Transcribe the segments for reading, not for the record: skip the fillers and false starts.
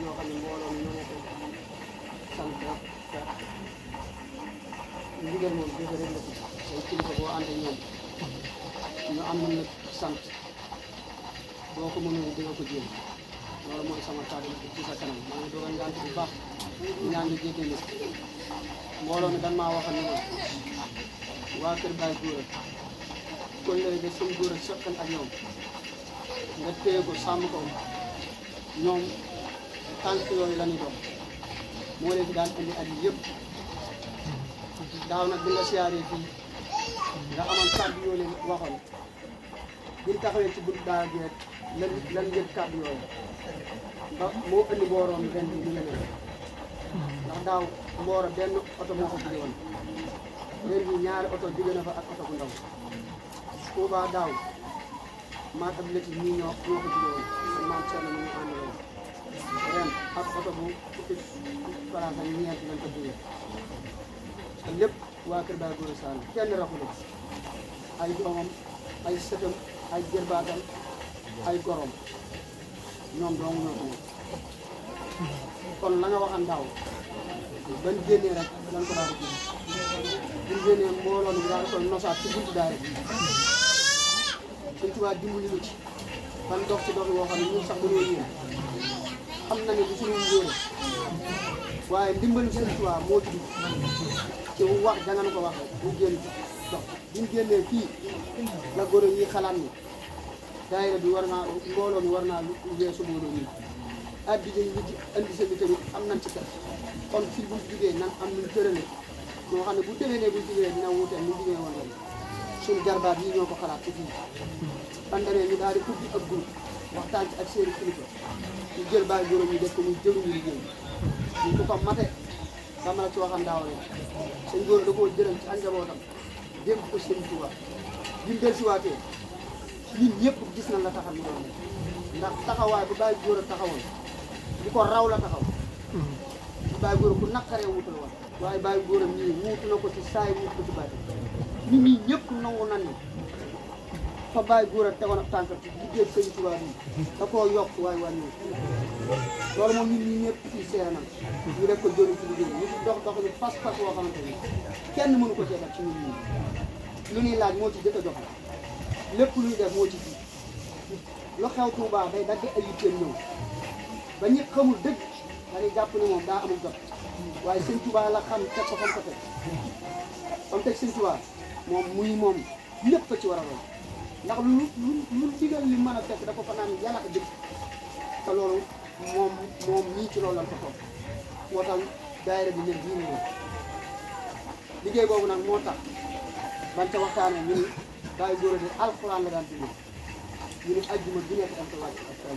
yoo xam ne mbooloo mi ñoo nekk sant ndigal moom jëfe rek la ci ay kilifa boo ànd ak ñoom ñu am nañ la sant boo ko mënee di nga ko jéem loolu mooy sama kàddu ci sa kanam maa ngi doon ngant bu baax ñaan nga jéggale mbooloo mi dan maa waxal ni ma waa kër Baye Gora kon léegi de seen Gora seqal ak yow nga téye ko sàmm ko ñoom tànk yooyu la ñuy dox moo leen fi daan indi at yi yëpp daaw nag bi nga siyaaree fii nga amoon kàddu yoo leen waxoon biñ taxawee ci bunt daara ji rek lan yëg kàddu yooyu ba moo indi mbooroom ren bi ñu ne ndax daaw mbooro benn oto moo ko jóge woon ren bi ñaari oto jóge na fa ak oto bu ndaw Touba daaw maa tableti ñii ñoo ko jóge woon ak maam Thierno mu ñu àndaloon ren ak oto bu fukki place ak ñeent lañ ko jóge lépp waa kër Baye Gora Sall kenn raxu ay doomam ay sëtam ay jërbaatam ay gorom ñoom doomu ñoo ko kon la nga waxan daaw ban génnee rek dañ ko daal di buñ génnee mbooloo mi daal di koy nosaat ci buntu daara bi suñ tubaab dimbali ñu ci ban dox ci dox yoo xam ne ñun sax dañoo yéen xam na ne du suñu ngóore waaye ndimbalu suñ tubaab moo ci dugg ci wax danga ko wax rek ñu génn dox buñ génnee fii la góor yi xalaat ni daayira bi war naa mbooloo mi war naa lu weesu mbooloo mi addi ji ñi ci indi seen bi tamit am nañ ci kat kon fii buñ jugee nan am nuñ tërale ñoo xam ne bu déwénee buñ jugee dina wuute ñu jugee woon rek suñu jarbaat yi ñoo ko xalaat ci fii ban demee ñu daal di ubbi ak groupe waxtaan ci ak seeni kilifa ñu jël Baye Gora ñu def ko muy jëluñu liggéey ñu ko ko mate dama la ci waxam daaw rek sëñ Gora da koo jëlam ci ak njabootam dénk ko sëñ Touba bi mu del si waatee ñun ñëpp gis nañ la taxal mu doon ndax taxawaay bu Baye Gora taxawoon bu ko raw la taxaw Baye Gora ku naqaree wutal woon waaye Baye Gora ñii wuutu na ko ci saay wuutu ko ci bàyyi nit ñi ñëpp nangu nan ni fa Baye Gora tegoon ak tànkam ci liggéey sëñ Touba bi da koo yokk waaye wàññi loolu moom nit ñi ñëpp fii seere na ñu def ko jëriñ ci liggéey ñu ci dox ñu pas-pas woo xamante ni kenn mënu ko jeexal ci nit ñi lu ñuy laaj moo ci jëkk a jox lépp luy def moo ci ji lu xew Touba day dagg ay yitteem ñëw ba ñëpp xamul dëgg dañuy jàpp ne moom daa amul jot waaye sëñ Touba la xam teg ko fa mu ko teg fa mu teg sëñ Touba moom muy moom ñëpp ko ci war a roy ndax lu digal li mën a fekk dafa fa naan yàlla ko dëgg te loolu moom ñii ci loolu lañ ko toog moo tax daayira bi leen diine la liggéey boobu nag moo tax ban ca waxtaanee ñu ni Baye Gora de alxuraan la daan dundee ñu ne ajjuma bi nekk dañ ko wàcc ak kaw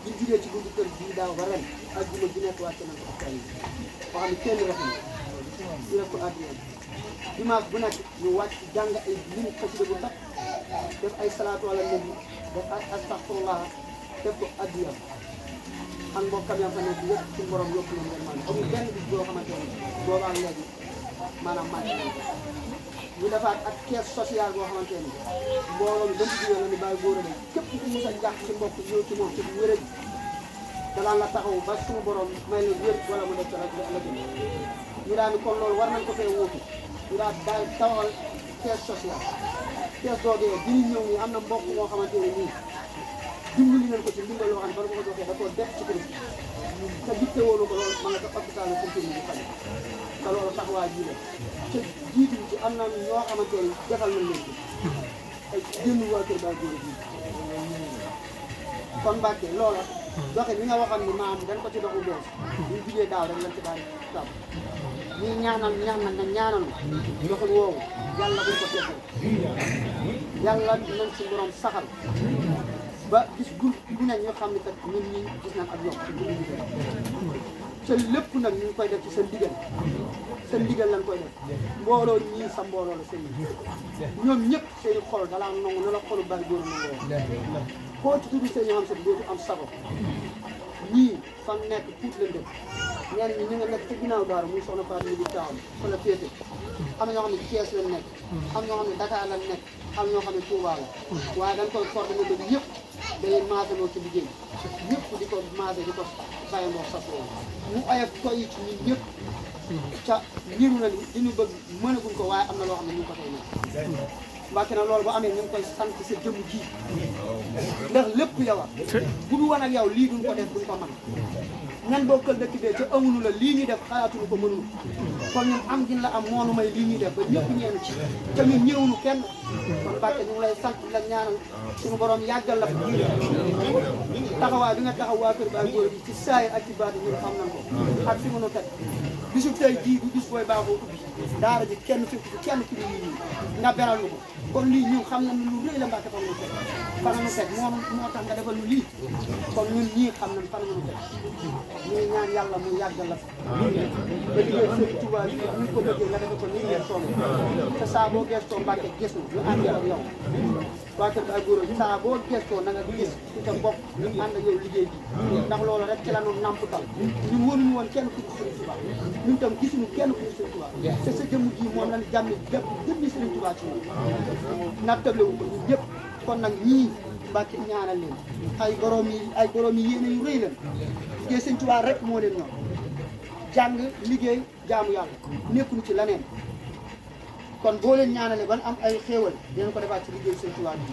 bi ñu jugee ci buntu kër bii daaw ba ren ajjuma bi nekk wàcc nañ ko ak kaw boo xam ne kenn rafetlu ñu def ko àddina dimanche bu nekk ñu wàcc jàng ay limu xasida bu tax def ay salaatu ala nabi def ak astaghfirullah def ko àddina ak mbokkam yam fa nekk yëpp suñu borom yokku leen leen maanaam amul benn bis boo xamante ne boobaa léegi maanaam màcc nañ ko ñu defaat ak caisse sociale boo xamante ne mbooloo mi dañ ci jigéen la ni Baye Gora de képp ku mos a njàq ci mbokk ñëw ci moom ci wér dalaan la taxaw ba suñu borom may la wér wala mu def ci rek la jëm ñu daal ni kon loolu war nañ ko fee wuutu ñu daal daal tawal caisse sociale caisse doogee bi ñu ñëw nii am na mbokk moo xamante ne nii dimbali nañ ko ci ndimbal loo xam ne ba ko joxee da koo def ci kër te ditte woonu ko loolu ma nga ko hôpital la continue di faj te loolu taxawaay bii la te jiitu ci am na ñoo xamante ne defal nañ leen ko ay génn waa kër Baye Gora bii kon Mbacke loola doxe bi nga waxoon ni maam dañ ko ci doxu bees ñu jugee daaw rek lañ ci daal tab ñi ñaanal ñaanal doxul woowu yàlla buñ ko fekkal yàlla nañ si borom saxal ba gis bu ne ñu xam ne kat ñun ñi gis nañ ak yokk ci bu ñu te lépp nag ñu ngi koy def ci seen ndigal lañ koy def mbooloo ñii sa mbooloo la seen ñoom ñëpp seen xol dalaa nangu na la xolu Baye Gora nangoo koo ci tudd seen xam sa dootu am sago ñii fan nekk tuut leen def ñenn ñi ñu nga nekk ci ginnaaw daara muy soxna Fatou mi di taawam fa la féete am na ñoo xam ne Thiès lañ nekk am ñoo xam ne Dakar lañ nekk am ñoo xam ne Touba la waaye dañ koy coordonné ba yëpp day maasaloo ci liggéey ñëpp di ko maase di ko bàyyandoo sasoo mu oyof toy ci ñun ñëpp ca niru na li ñu bëgg mënaguñ ko waaye am na loo xam ne ñu ngi ko tey nag Mbàkke na loolu bu amee ñu ngi koy sant sa jëmm ji ndax lépp yow a bu du woon ak yow lii duñ ko def duñ ko mën ñan bokkal dëkk bee ca amuñu la lii ñuy def xalaatuñu ko mënuñu kon ñun am gin la am moonu may lii ñuy def ba ñëpp ñeenu ci te ñun ñëwuñu kenn kon Mbàkke ñu ngi lay sant la ñaanal suñu borom yàggal la fa taxawaay bi nga taxaw waa kër Baay Góor bi ci saay ak ci baati ñun xam nañ ko ak fi mënu teg bisu tey jii du bis booy baaxoo ubbi daara ji kenn fekk ci kenn ki ñu nga beral ñu ko kon lii ñu xam nañ lu rëy la Mbàkke fan nu teg moo tax nga defal ñu lii kon ñun ñii xam nañ fan nu teg ñuy ñaan yàlla mu yàggal la fa ba liggéey sëñ Tuubaa bi ñu ko bëggee nga defe ko ni ngeen soobee te saa boo gestoo Mbàkke gis na ñu ànd ak yow waa kër Baay Góor saa boo gestoo na nga gis ci sa bopp ñu ànd ak yow liggéey bi ndax loolu rek ci la ñu namputal ñun wóoruñu woon kenn ku Sëriñ Tuubaa ñun tam gisuñu kenn ku Sëriñ Tuubaa te sa jëmm ji moom lañ jàmmi jëmmi Sëriñ Tuubaa ci moom nattalewu ko ñun ñëpp kon nag ñii Mbàkke ñaanal leen ay borom yi yéene yu rëy leen liggéey Sëriñ Tuubaa rek moo leen ñoom jàng liggéey jaamu yàlla nekkuñu ci leneen kon boo leen ñaanalee ban am ay xéewal dinañ ko defaat ci liggéey Sëriñ Tuubaa bi